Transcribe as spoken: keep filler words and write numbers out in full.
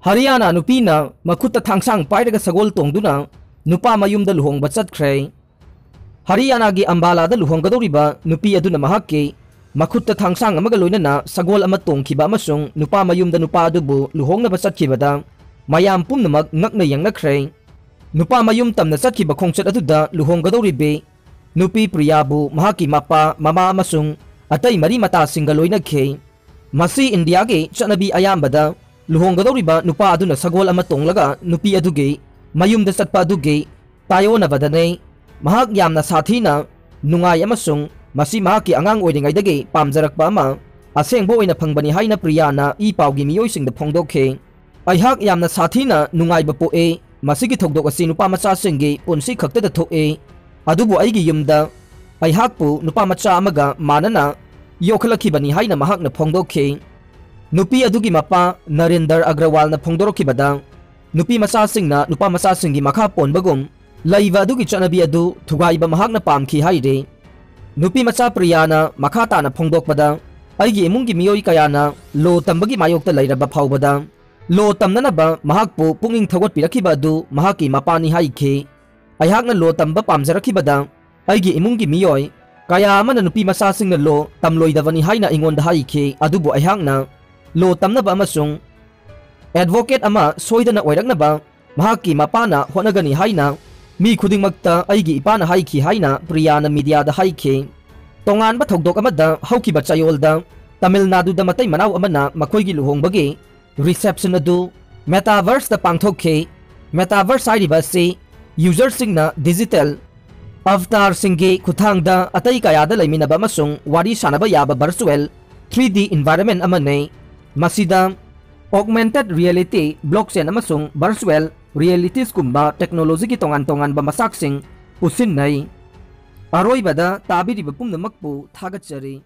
ꯍꯔꯤꯌꯥꯅꯥ ꯅꯨꯄꯤꯅ ꯃꯈꯨꯠꯇ ꯊꯥꯡꯁꯥꯡ ꯄꯥꯏꯔꯒ ꯁꯒꯣꯜ ꯇꯣꯡꯗꯨꯅ ꯅꯨꯄꯥ ꯃꯌꯨꯝꯗ ꯂꯨꯍꯣꯡꯕ ꯆꯠꯈ꯭ꯔꯦ꯫ ꯍꯔꯤꯌꯥꯅꯥꯒꯤ ꯑꯝꯕꯥꯂꯥꯗ ꯂꯨꯍꯣꯡꯒꯗꯧꯔꯤꯕ ꯅꯨꯄꯤ ꯑꯗꯨꯅ ꯃꯍꯥꯛꯀꯤ ꯃꯈꯨꯠꯇ ꯊꯥꯡꯁꯥꯡ ꯑꯃꯒ ꯂꯣꯏꯅꯅ ꯁꯒꯣꯜ ꯑꯃ ꯇꯣꯡꯈꯤꯕ ꯑꯃꯁꯨꯡ ꯅꯨꯄꯥ ꯃꯌꯨꯝꯗ ꯅꯨꯄꯥ ꯑꯗꯨꯕꯨ ꯂꯨꯍꯣꯡꯅꯕ ꯆꯠꯈꯤꯕꯗ ꯃꯌꯥꯝ ꯄꯨꯝꯅꯃꯛ ꯉꯛꯅ ꯌꯦꯡꯅꯈ꯭ꯔꯦ꯫ ꯅꯨꯄꯥ ꯃꯌꯨꯝ ꯇꯝꯅ ꯆꯠꯈꯤꯕ ꯈꯣꯡꯆꯠ ꯑꯗꯨꯗ ꯂꯨꯍꯣꯡꯒꯗꯧꯔꯤꯕꯤ ꯅꯨꯄꯤ ꯄ꯭ꯔꯤꯌꯥꯕꯨ ꯃꯍꯥꯛꯀꯤ ꯃꯄꯥ, ꯃꯃꯥ ꯑꯃꯁꯨꯡ ꯑꯇꯩ ꯃꯔꯤ ꯃꯇꯥꯁꯤꯡꯒ ꯂꯣꯏꯅꯈꯤ꯫ ꯃꯁꯤ ꯏꯟꯗꯤꯌꯥꯒꯤ ꯆꯠꯅꯕꯤ ꯑꯌꯥꯝꯕꯗ ꯂꯨꯍꯣꯡꯒꯗꯧꯔꯤꯕ ꯅꯨꯄꯥ ꯑꯗꯨꯅ ꯁꯒꯣꯜ ꯑꯃ ꯇꯣꯡꯂꯒ ꯅꯨꯄꯤ ꯑꯗꯨꯒꯤ ꯃꯌꯨꯝꯗ ꯆꯠꯄ ꯑꯗꯨꯒꯤ ꯇꯥꯏꯑꯣꯟꯅꯕꯗꯅꯤ꯫ ꯃꯍꯥꯛ ꯌꯥꯝꯅ ꯁꯥꯊꯤꯅ ꯅꯨꯡꯉꯥꯏ ꯑꯃꯁꯨꯡ ꯃꯁꯤ ꯃꯍꯥꯛꯀꯤ ꯑꯉꯥꯡ ꯑꯣꯏꯔꯤꯉꯩꯗꯒꯤ ꯄꯥꯝꯖꯔꯛꯄ ꯑꯃ ꯑꯁꯦꯡꯕ ꯑꯣꯏꯅ ꯐꯪꯕꯅꯤ ꯍꯥꯏꯅ ꯄ꯭ꯔꯤꯌꯥꯅ ꯏ ꯄꯥꯎꯒꯤ ꯃꯤꯑꯣꯏꯁꯤꯡꯗ ꯐꯣꯡꯗꯣꯛꯈꯤ꯫ ꯑꯩꯍꯥꯛ ꯌꯥꯝꯅ ꯁꯥꯊꯤꯅ ꯅꯨꯡꯉꯥꯏꯕ ꯄꯣꯛꯏ꯫ ꯃꯁꯤꯒꯤ ꯊꯧꯗꯣꯛ ꯑꯁꯤ ꯅꯨꯄꯥ ꯃꯆꯥꯁꯤꯡꯒꯤ ꯄꯨꯟꯁꯤ ꯈꯛꯇꯗ ꯊꯣꯛꯏ꯫ ꯑꯗꯨꯕꯨ ꯑꯩꯒꯤ ꯌꯨꯝꯗ ꯑꯩꯍꯥꯛꯄꯨ ꯅꯨꯄꯥ ꯃꯆꯥ ꯑꯃꯒ ꯃꯥꯟꯅꯅ ꯌꯣꯛꯈꯠꯂꯛꯈꯤꯕꯅꯤ ꯍꯥꯏꯅ ꯃꯍꯥꯛꯅ ꯐꯣꯡꯗꯣꯛꯈꯤ꯫ ꯅꯨꯄꯤ ꯑꯗꯨꯒꯤ ꯃꯄꯥ ꯅꯔꯦꯟꯗꯔ ꯑꯒ꯭ꯔꯋꯥꯜꯅ ꯐꯣꯡꯗꯣꯔꯛꯈꯤꯕꯗ, ꯅꯨꯄꯤ ꯃꯆꯥꯁꯤꯡꯅ ꯅꯨꯄꯥ ꯃꯆꯥꯁꯤꯡꯒꯤ ꯃꯈꯥ ꯄꯣꯟꯕꯒꯨꯝ ꯂꯩꯕ ꯑꯗꯨꯒꯤ ꯆꯠꯅꯕꯤ ꯑꯗꯨ ꯊꯨꯒꯥꯏꯕ ꯃꯍꯥꯛꯅ ꯄꯥꯝꯈꯤ ꯍꯥꯏꯔꯤ꯫ ꯅꯨꯄꯤ ꯃꯆꯥ ꯄ꯭ꯔꯤꯌꯥꯅ ꯃꯈꯥ ꯇꯥꯅ ꯐꯣꯡꯗꯣꯛꯄꯗ, ꯑꯩꯒꯤ ꯏꯃꯨꯡꯒꯤ ꯃꯤꯑꯣꯏ ꯀꯌꯥꯅ ꯂꯣ ꯇꯝꯕꯒꯤ ꯃꯥꯌꯣꯛꯇ ꯂꯩꯔꯕ ꯐꯥꯎꯕꯗ ꯂꯣ ꯇꯝꯅꯅꯕ ꯃꯍꯥꯛꯄꯨ ꯄꯨꯛꯅꯤꯡ ꯊꯧꯒꯠꯄꯤꯔꯛꯈꯤꯕ ꯑꯗꯨ ꯃꯍꯥꯛꯀꯤ ꯃꯄꯥꯅꯤ ꯍꯥꯏꯈꯤ꯫ ꯑꯩꯍꯥꯛꯅ ꯂꯣ ꯇꯝꯕ ꯄꯥꯝꯖꯔꯛꯈꯤꯕꯗ ꯑꯩꯒꯤ ꯏꯃꯨꯡꯒꯤ ꯃꯤꯑꯣꯏ ꯀꯌꯥ ꯑꯃꯅ ꯅꯨꯄꯤ ꯃꯆꯥꯁꯤꯡꯅ ꯂꯣ ꯇꯝꯂꯣꯏꯗꯕꯅꯤ ꯍꯥꯏꯅ ꯑꯩꯉꯣꯟꯗ ꯍꯥꯏꯈꯤ, ꯑꯗꯨꯕꯨ ꯑꯩꯍꯥꯛꯅ ꯂꯣ ꯇꯝꯅꯕ ꯑꯃꯁꯨꯡ ꯑꯦꯗꯚꯣꯀꯦꯠ ꯑꯃ ꯁꯣꯏꯗꯅ ꯑꯣꯏꯔꯛꯅꯕ ꯃꯍꯥꯛꯀꯤ ꯃꯄꯥꯅ ꯍꯣꯠꯅꯒꯅꯤ ꯍꯥꯏꯅ ꯃꯤ ꯈꯨꯗꯤꯡꯃꯛꯇ ꯑꯩꯒꯤ ꯏꯄꯥꯅ ꯍꯥꯏꯈꯤ ꯍꯥꯏꯅ ꯄ꯭ꯔꯤꯌꯥꯅ ꯃꯤꯗꯤꯌꯥꯗ ꯍꯥꯏꯈꯤ꯫ ꯇꯣꯉꯥꯟꯕ ꯊꯧꯗꯣꯛ ꯑꯃꯗ ꯍꯧꯈꯤꯕ ꯆꯌꯣꯜꯗ ꯇꯥꯃꯤꯜ ꯅꯥꯗꯨꯗ ꯃꯇꯩ ꯃꯅꯥꯎ ꯑꯃꯅ ꯃꯈꯣꯏꯒꯤ ꯂꯨꯍꯣꯡꯕꯒꯤ ꯔꯤꯁꯦꯞꯁꯟ ꯑꯗꯨ ꯃꯦꯇꯥꯚꯔꯁꯇ ꯄꯥꯡꯊꯣꯛꯈꯤ꯫ ꯃꯦꯇꯥꯚꯔꯁ ꯍꯥꯏꯔꯤꯕ ꯑꯁꯤ ꯌꯨꯖꯔꯁꯤꯡꯅ ꯗꯤꯖꯤꯇꯦꯜ ꯑꯚꯇꯥꯔꯁꯤꯡꯒꯤ ꯈꯨꯠꯊꯥꯡꯗ ꯑꯇꯩ ꯀꯌꯥꯗ ꯂꯩꯃꯤꯟꯅꯕ ꯑꯃꯁꯨꯡ ꯋꯥꯔꯤ ꯁꯥꯅꯕ ꯌꯥꯕ ꯚꯔꯆꯨꯑꯦꯜ ꯊ꯭ꯔꯤ ꯗꯤ ꯏꯟꯚꯥꯏꯔꯟꯃꯦꯟ ꯑꯃꯅꯤ꯫ ꯃꯁꯤꯗ ꯑꯣꯒꯃꯦꯟꯇꯦꯗ ꯔꯤꯌꯦꯂꯤꯇꯤ, ꯕ꯭ꯂꯣꯛꯆꯦꯟ ꯑꯃꯁꯨꯡ ꯚꯔꯆꯨꯑꯦꯜ ꯔꯤꯌꯦꯂꯤꯇꯤꯁꯀꯨꯝꯕ ꯇꯦꯛꯅꯣꯂꯣꯖꯤꯒꯤ ꯇꯣꯉꯥꯟ ꯇꯣꯉꯥꯟꯕ ꯃꯆꯥꯛꯁꯤꯡ ꯄꯨꯟꯁꯤꯟꯅꯩ꯫ ꯑꯔꯣꯏꯕꯗ ꯇꯥꯕꯤꯔꯤꯕ ꯄꯨꯝꯅꯃꯛꯄꯨ ꯊꯥꯒꯠꯆꯔꯤ꯫